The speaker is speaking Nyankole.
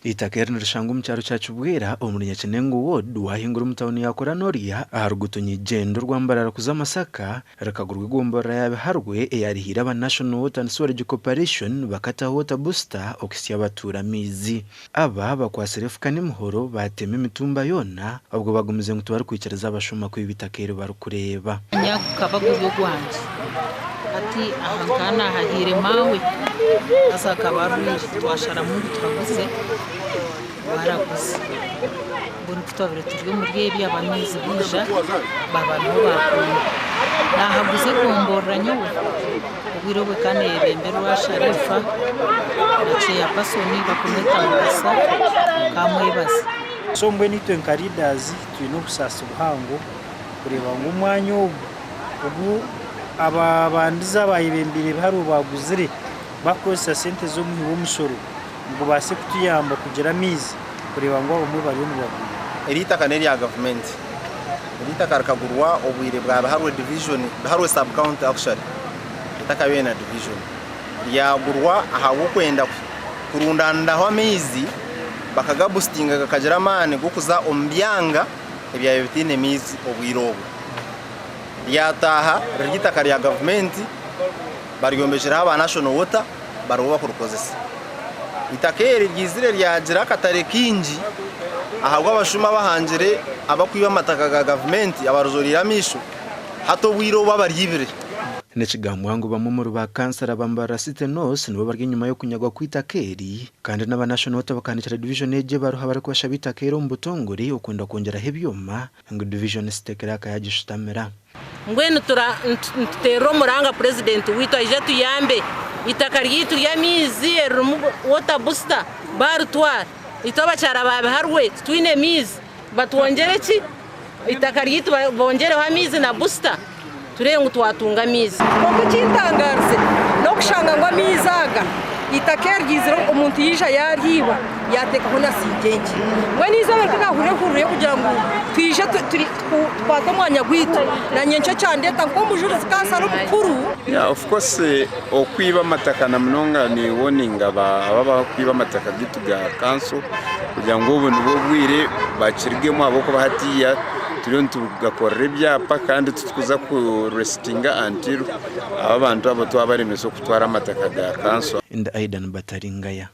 Eitaka eri nirishangwa omu kyaro kya Kibwera omuri Nyakinengo Ward wahingura omu tauni ya Koranorya aha ruguuto Nyigyendo orwa Mbarara kuza Masaka rikagurwa egomborora ya Biharwe eyarihiire aba National Water and Sewerage Corporation bakataho water booster okuhitsya abatuura amaizi. Aba bakwatsire efuka n'emihoro baatema emitumba yoona obwo bagumize ngu tibarikwikiriza abashuma kwiba eitaka eri barikureeba. Omwanya gukaba guri ogwangye. Hati aha nkaba naahahaire maawe haza akaba arwaire twasharamu ngu tuhaguze baaraguza. Mbwenu ku twabaire turi omuri ebyo ab'amaizi baija baaba niho baakunga. Naahaguza egomborora nyowe, obwire obwo ekaba neeyebemberwa Sharifa na Chairperson barikumweta Mukasa nkamwebaza. So mbwenu itwe nka leaders twine obusaasi buhango kureeba ngu omwanya ogu ogu ababandize abayebembeire hariho baguzire bakukozesa sente z'omuhi w'omushoro ngu gubaase kutuyamba kugira amaizi kureeba ngu abamwe bariyo nibagura. Eri eitaka n'erya gavumenti. Eri eitaka rikagurwa obwire bwa Biharwe division, Biharwe sub county actually etakabaire na division. Ryagurwa ahabw'okwenda kurundaaniraho amaizi bakagabusitinga gakagira amaani g'okuza omu byanga ebyabaire bitaine maizi obwire obwo. Ryataaha riri eitaka rya gavumenti baryombekireho aba National Water bariho bakurikozesa. Eitaka eri ryizire ryagira akatare kaingi ahabw'abashuma abahangire abakwiba amataka ga gavumenti abarozoreire amaisho hati obwire obu abaryibire. Nikigambwa ngu bamwe omuri ba kansara ba Mbarara City North nibo bari enyima y'okunyagwa kw'eitaka eri kandi n'aba National Water bakahandikira divijoni egi ebaruha barikubashaba eitaka eri omu butongore okwenda kwongyeraho ebyoma ngu divijoni City Clerk yagishutamira. Mbwenu nituteerera omuranga purezidenti waitu aije atuyambe eitaka ryaitu ry'amaizi eririmu water booster baaritwara. Itwe abakyara ba Biharwe titwine maizi batwongyere ki? Eitaka ryaitu bongyereho amaizi na booster tureebe ngu twatunga amaizi. Kwonka ekintangaarize n'okushanga ngu amaizi aga eitaka eri ryizire omuntu yaija yaaryiba yaateekaho na sigyengye. Mbwenu eizooba eri ku naahurira ehururu y'okugira ngu twije tukwate omwanya gwaitu, naanye nikyo kyandeeta nk'omujurizi kansara omukuru. Yeah, of course okwiba amataka na munonga ni warning aba abakwiba amataka gitu ga council kugira ngu obu nibwo obwire bakirugemu ahabw'okuba hatiya turiyo nitugakorera ebyapa kandi titukuza ku restinga until aba abantu abo twabaremesa okutwara amataka ga council. Ndi Aidan Bataringaya.